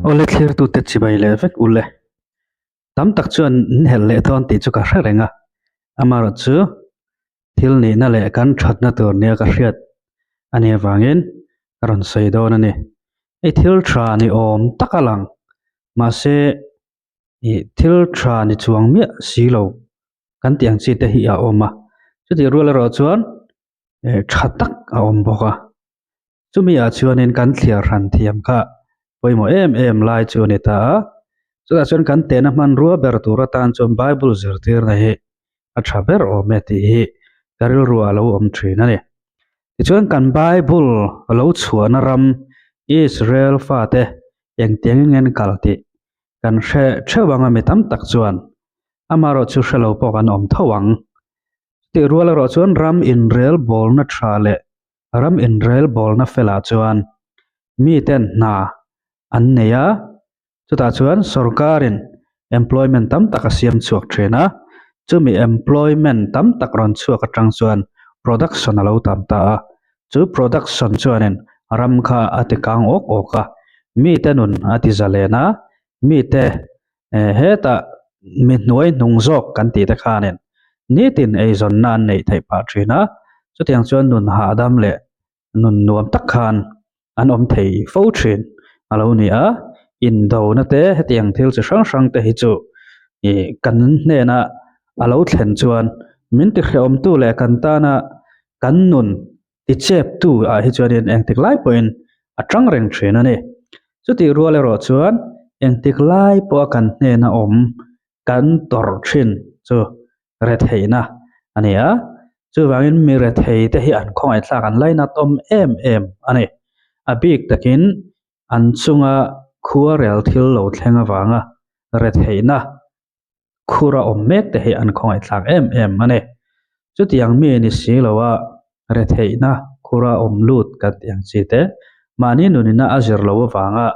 Awle thlirtute chibai leh vek u le. Tam tak chuan in helh leh dawn tih chu ka hre reng a, amaherawh chu thil nihna leh kan thatna tur nia ka hriat a nih avangin ka rawn sawi dawn a ni. Hei thil tha ni awm tak a lang, mahse ih thil tha ni chuang miah si lo kan tih ang chi te hi a awm a, chutih rual erawh chuan eh tha tak a awm bawk a chumi ah chuanin kan thliar hran thiam kha pawimawh em em lai chu a ni ta a chutah chuan kan tehna hmanrua ber tur atan chuan bible zirtirna hi a tha ber awm e tih hi ka rilru ah a lo awm thin a ni tichuan kan bible a lo chhuahna ram Israel fate engtiang in nge an kal tih kan hre theuh ang a mi tam tak chuan amaherawh chu hre lo pawh kan awm tho ang. Tih rual erawh chuan ram inrel bawlna tha leh ram inrel bawlna felah chuan miten hna an nei a, chutah chuan sorkarin employment tam tak a siam chhuak thin a, chumi employment tam tak rawn chhuak atang chuan production a lo tam ta a, chu production chuanin ram kha a ti kang awk awk a, mite nun a ti zalen a, mite Eh hetah mi hnuai hnung zawk kan tih te khanin nitin eizawnna an neih theih phah thin a, chutiang chuan nun hahdam leh nun nuam tak khan an awm thei fo thin a lo ni a, indona te hetiang thil chi hrang hrang te hi chu ih kan hnena a lo thlen chuan min ti hrehawmtu leh kan tana kan nun Ti chep tu ah hi chuanin engtik lai pawhin a tang reng thin a ni. Chutih rual erawh chuan engtik lai pawha kan hnena awm kan tawrh thin chu retheihna a ni a. Chuvangin mi rethei te hi an khawngaihthlak an lainat awm em em a ni. A bik takin an chunga khuarel thil lo thleng avanga retheihna khur a awm mek te hi an khawngaihthlak em em a ni. Chutiang mi ni si lo a retheihna khur a awm lut kan tih ang chi te, mahni nunina a zir lo avanga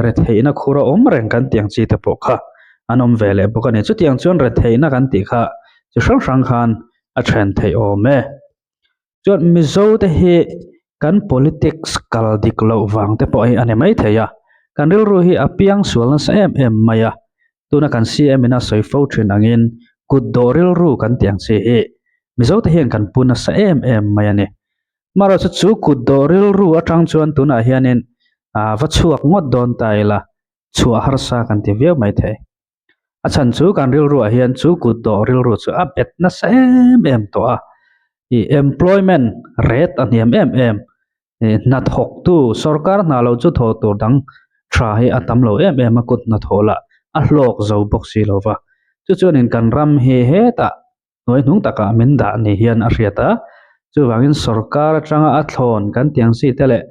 retheihna khur a awm reng kan tih ang chi te pawh kha an awm ve leh bawk a ni. Chutiang chuan retheihna kan tih kha chi hrang hrang khan a then theih awm e. Chuan Mizo te hi kan politics kal dik loh vang te pawh hi a ni mai thei a, kan rilru hi a piang sual nasa em em mai a, tuna kan CM in a sawi fo thin angin kut dawh rilru kan tih ang chi hi Mizo te hian kan pu nasa em em mai a ni. Amaherawhchu chu kut dawh rilru atang chuan tunah hianin va chhuak ngawt dawn ta ila chhuah harsa kan ti viau mai thei. A chhan chu kan rilruah hian chu kut dawh rilru chu a bet nasa em em tawh a, ih employment rate a hniam em em, ih hnathawktu sorkar hna lo chu thawh tur dang tha hi a tam lo em em a kut hnathawh lah a hlawk zo bawk si lo va, chu chuanin kan ram hi hetah hnuai hnung takah min dah ni hian a hriat a, chuvangin sorkar atanga a thlawn kan tih ang chi te leh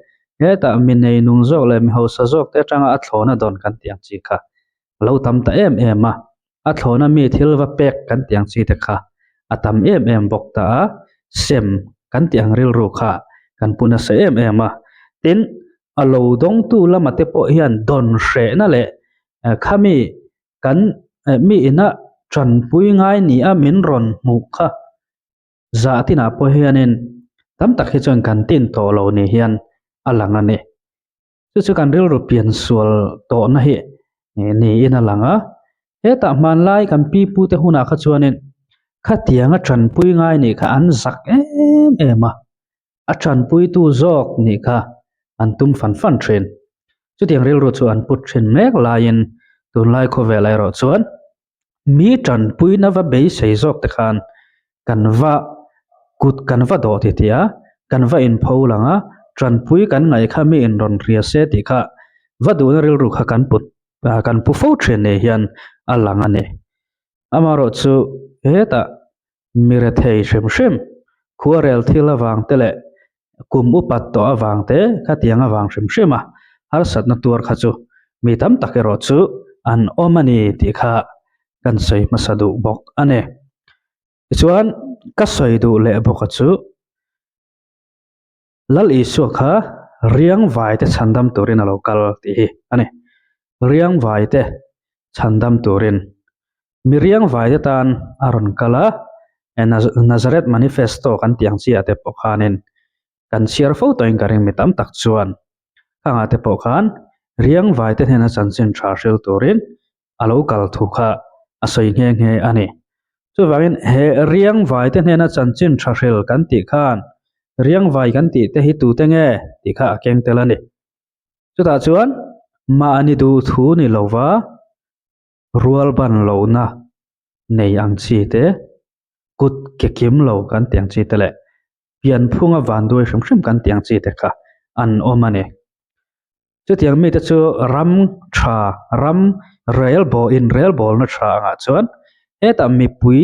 hetah mi nei nung zawk leh mi hausa zawk te atanga a thlawn a dawn kan tih ang chi kha a lo tam ta em em a, a thlawna mi thil va pek kan tih ang chi te kha a tam em em bawk ta a, sem kan tih ang rilru kha kan pu nasa em em a, tin a lo dawngtu lama te pawh hian dawn hrehna leh khami kan mi ina tanpui ngai ni a min rawn hmuh kha zah tinah pawh hianin tam tak hi chuan kan tin tawh lo ni hian a lang a ni. Chu chu kan rilru pian sual tawhna hi niin a lang a, hetah hmanlai kan pi pu te hunah kha chuanin khatianga tanpui ngai nih kha an zak em em a, a tanpuitu zawk nih kha an tum fan fan thin. Chutiang rilru chu an put thin mek laiin tunlai khawvelah erawh chuan mi tanpuina va beisei zawk te khan kan va kut kan va dawh ti tih a, kan va inpho lang a, tanpui kan ngaih kha mi inrawn hria se tih kha va duhna rilru kha kan put kan pu fo thin ni hian a lang a ni. Amaherawh chu hetah mi rethei hrim hrim, khuarel thil avang te leh kum upat tawh avang te khatiang avang hrim hrim a harsatna tuar kha chu mi tam tak erawh chu an awm a ni tih kha kan sawi hmasa duh bawk a ni. Tichuan ka sawi duh leh bawk a chu Lal Isua kha riangvai te chhandam turin a lo kal tih hi a ni. Riangvai te chhandam turin mi riangvai te tan a rawn kal a, Nazareth Manifesto kan tih ang chi ah te pawh khanin kan chhiar fo tawhin ka ring mi tam tak chuan khangah te pawh khan. Riangvaite hnena chanchin tha hril turin a lo kal thu kha a sawi nghe nghe a ni. Chuvangin he Riangvaite hnena chanchin tha hril kan tih khan Riangvai kan tih te hi tute nge tih kha a keng tel a ni. Chutah chuan mahni duh thu ni lova rual ban lohna nei ang chi te, kut ke kim lo kan tih ang chi te leh pianphunga vanduai hrim hrim kan tih ang chi te kha an awm a ni. Chutiang mite chu ram tha, ram rel bawl in rel bawlna tha angah chuan hetah mipui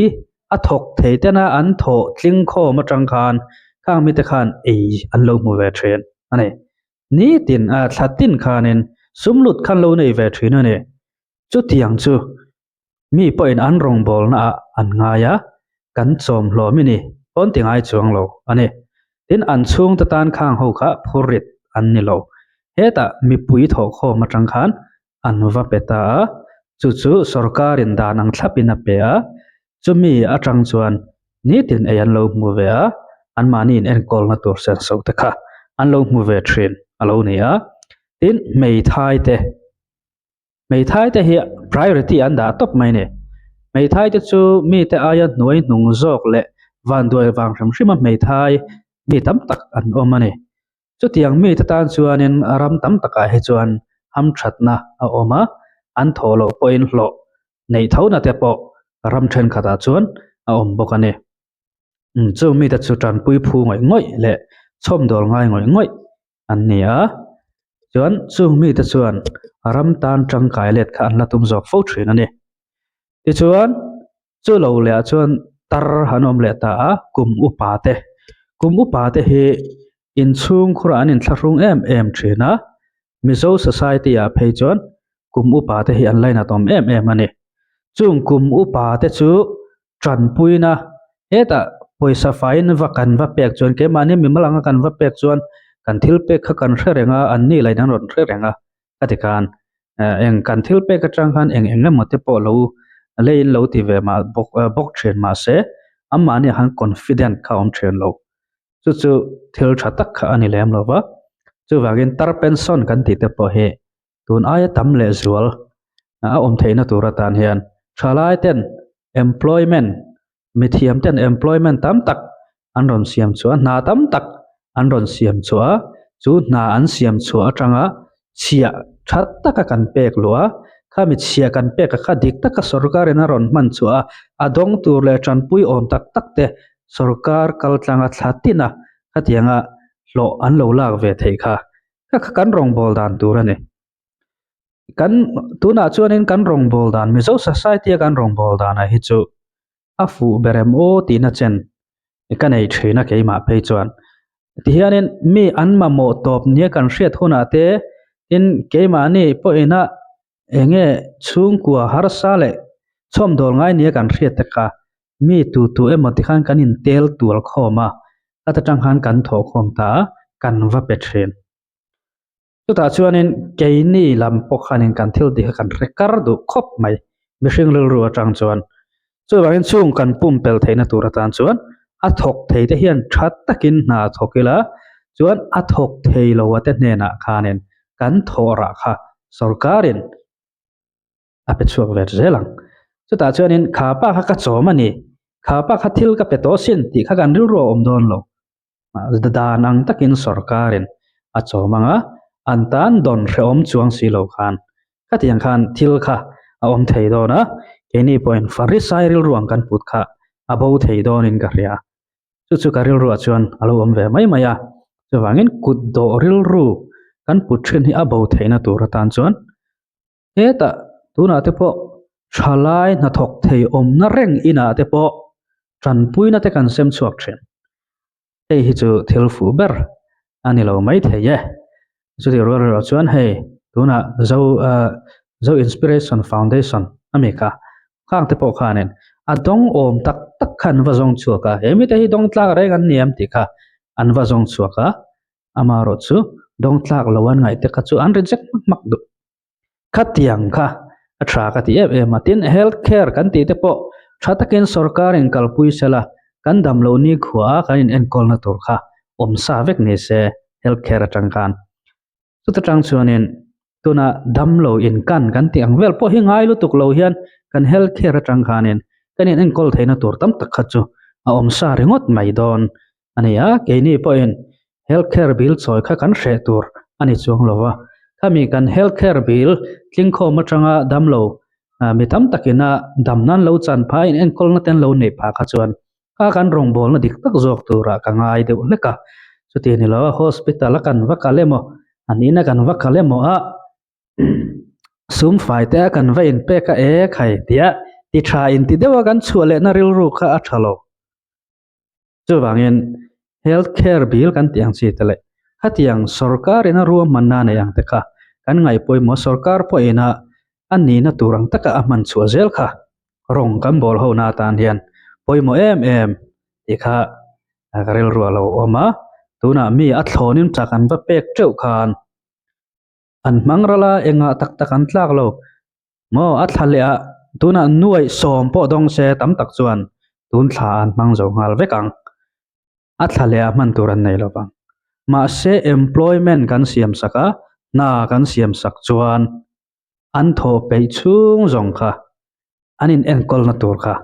a thawk thei tena an thawh tling khawm atang khan khang mite khan ei an lo hmu ve thin a ni. Nitin a thla tin khanin sum lut khan lo nei ve thin a ni. Chutiang chu Mi pawhin an rawngbawlnaah an ngai a, kan chawm hlawm i ni, pawn ti ngai chuang lo a ni. Tin, an chhungte tan khang ho kha phurrit an ni lo. Hetah mipui thawhkhawm atang khan an va pe ta a, chu chu sorkarin dan ang thlapin a pe a, chumi atang chuan nitin ei an lo hmu ve a, anmahni in enkawlna tur senso te kha an lo hmu ve thin a lo ni a. Tin, hmeithai te. Hmeithai te hi priority an dah tawp mai ni. Hmeithai te chu mite aia hnuai hnung zawk leh vanduai vang hrim hrim a hmeithai mi tam tak an awm a ni. Chutiang mite tan chuanin ram tam takah hi chuan hamthatna a awm a, an thawh loh pawhin hlawh neih thona te pawh ram thenkhatah chuan a awm bawk a ni. Chung mite chu tanpui phu ngawih ngawih leh chhawmdawl ngai ngawih ngawih an ni a, chuan chung mite chuan ram tan tangkai let kha an la tum zawk fo thin a ni. Tichuan chu lo leh ah chuan tar an awm leh ta a, kum upa te, kum upa te hi inchhung khurah an inthlahrung em em thin a, Mizo society ah phei chuan kum upa te hi an lainat awm em em a ni. Chung kum upa te chu tanpuina hetah pawisa faiin va kan va pek chuan keimahni mimal anga kan va pek chuan kan thil pek kha kan hre reng a, an ni lain an rawn hre reng a ka ti khan eng kan thil pek atang khan eng eng emaw te pawh lo leiin lo ti ve mah bawk bawk thin mahse anmahni ah khan confident kha a awm thin lo. Chu chu thil tha tak kha a ni lem lo va, chuvangin tar pension kan tih te pawh hi tun aia tam leh zual a awm theihna tur atan hian thalai ten employment mithiam ten employment tam tak an rawn siam chhuah a, hna tam tak an rawn siam chhuah a, chu hna an siam chhuah atanga chhiah tha taka kan pek luh a, khami chhiah kan pek a kha dik taka sorkarin a rawn hman chhuah a, a dawng tur leh tanpui awm tak tak te sorkar kal tlanga thla tin a khatianga hlawh an lo lak ve theih kha kha kha kan rawngbâwl dan tur a ni. Kan tunah chuanin kan rawngbâwl dan Mizo society a kan rawngbâwl danah hi chu a fuh ber em aw tihna chen ka nei thin a keimah phei chuan. Tihianin mi an mamawh tawp nia kan hriat hunah te tin keimahni pawhina eng nge chhungkua harsa leh chhawmdawl ngai nia kan hriat te kha mi tu tu emaw tikhan kan intel tual khawm a, ata tang khan kan thawh khawm ta a, kan va pe thin. Chutah chuanin keini lam pawh khanin kan thil tih kha kan hre kar duh khawp mai mihring rilru atang chuan. Chuvangin chung kan pumpel theihna tur atan chuan a thawk thei te hian tha takin hna thawk ila chuan a thawk thei lo a te hnenah khanin kan thawh rah kha sorkarin a pe chhuak ve zel ang. Chutah chuanin kha pa kha ka chawm a ni, kha pa kha thil ka pe tawh sin tih kha kan rilru a awm dawn lo. Dan ang takin sorkarin a chawm ang a, an tan dawn hrehawm chuang si lo khan khatiang khan thil kha a awm thei dawn a, keini pawhin Farisai rilru ang kan put kha a bo thei dawnin ka hria. Chu chu ka rilruah chuan a lo awm ve mai mai a, chuvangin kut dawh rilru kan put thin hi a bo theihna tur atan chuan Hetah tunah te pawh thalai hnathawk thei awmna reng inah te pawh tanpuina te kan sem chhuak thin. Hei hi chu thil fuh ber a ni lo mai thei e. Chutih rual erawh chuan hei tunah Zo Zo Inspiration Foundation a mi kha khang te pawh khanin a dawng awm tak tak kha an va zawng chhuak a, he mite hi dawng tlak reng an ni em tih kha an va zawng chhuak a, amaherawh chu dawng tlak lo an ngaih te kha chu an reject hmak hmak duh. Khatiang kha a tha ka ti em em a, tin health care kan tih te pawh tha takin sorkarin kalpui sela kan damloh nikhua a kan inenkawlna tur kha awm sa vek ni se health care atang khan. Chuta tang chuanin. Tunah damlo inkan kan tih ang vel pawh hi ngai lutuk lo hian kan health care atang khanin kan in enkawl theihna tur tam tak kha chu a awm sa ringawt mai dawn a ni a. Keini pawhin health care bill chawi kha kan hreh tur a ni chuang lo va. Khami kan health care bill tlingkhawm atanga damlo mi tam takina dam nan lo chan phah in enkawlna te an lo neih phah kha chuan Kha kan rawngbawlna dik tak zawk turah ka ngai deuh hlek a, chuti ni lo a hospital a kan va kal emaw, an in a kan va kal emaw a sum fai te a kan va inpek a e khai tia ti tha in ti deuh a kan chhuah lehna rilru kha a tha lo. Chuvangin health care bill kan tih ang chi te leh khatiang sorkar in a ruahmanna nei ang te kha kan ngaihpawimawh sorkar pawhin a a nihna tur ang taka a hman chhuah zel kha rawng kan bawl ho na atan hian pawimawh em em tih kha ka rilru a lo awm a, tunah mi a thlawnin chak an va pek teuh khan an hmang ral a, engah tak tak an tlak lo maw a thla leh ah tunah nuaih sawm pawh dawng se tam tak chuan tun thla an hmang zo nghal vek ang, a thla leh ah hman tur an nei lo vang. Mahse employment kan siam sak a, hna kan siam sak chuan an thawh peih chhung zawng kha an in enkawlna tur kha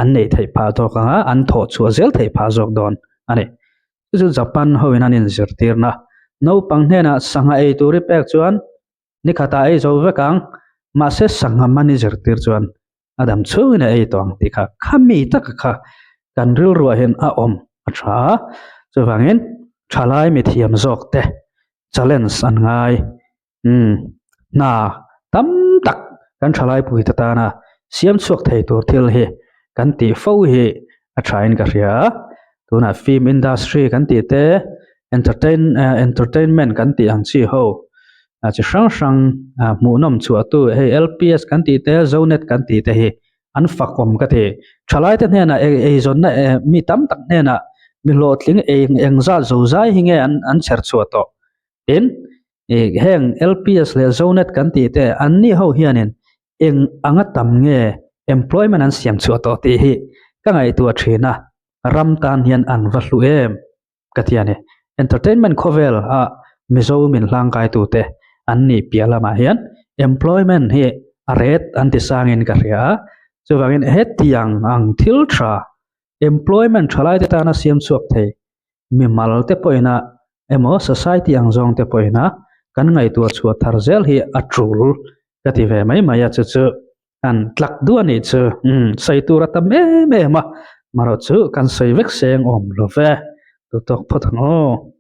an neih theih phah zawk ang a, an thawh chhuah zel theih phah zawk dawn a ni. Chu chu Japan ho in an inzirtirna naupang hnenah sangha ei tur i pek chuan ni khatah ei zo vek ang, mahse sangha man i zirtir chuan a dam chhungin a ei tawh ang tih kha khami taka kha kan rilruah hian a awm a tha a, chuvangin thalai mithiam zawk te challenge an ngai. Umm, hna tam tak kan thalai pui te tana siam chhuak thei tur thil hi kan tih fo hi a thain ka hria a, tunah film industry kan tih te, entertain entertainment kan tih ang chi ho chi hrang hrang hmuhnawm chhuah tu hei LPS kan tih te, Zonet kan tih te hi an fakawm ka ti. Thalai te hnenah eizawnna mi tam tak hnenah mi hlawhtling eng engzat zozai hi nge an chher chhuah tawh. Tin, ih heng LPS leh Zonet kan tih te an ni ho hianin eng anga tam nge employment an siam chhuah tawh tih hi ka ngaihtuah thin a, ram tan hian an va hlu em ka ti a ni. Entertainment khawvel a Mizo min hlangkai tute an nih piah lamah hian employment hi a ret an ti sangin ka hria a, chuvangin hetiang ang thil tha employment thalaite tana siam chhuak thei mimal te pawhin a emaw society ang zawng te pawhin a kan ngaihtuah chhuah thar zel hi a tul ka ti ve mai mai a chu chu kan tlak duh a nih chu umm sawi tur a tam em em a marawh chu kan sawi vek seng awm lo ve duhtawk phawt ang aw.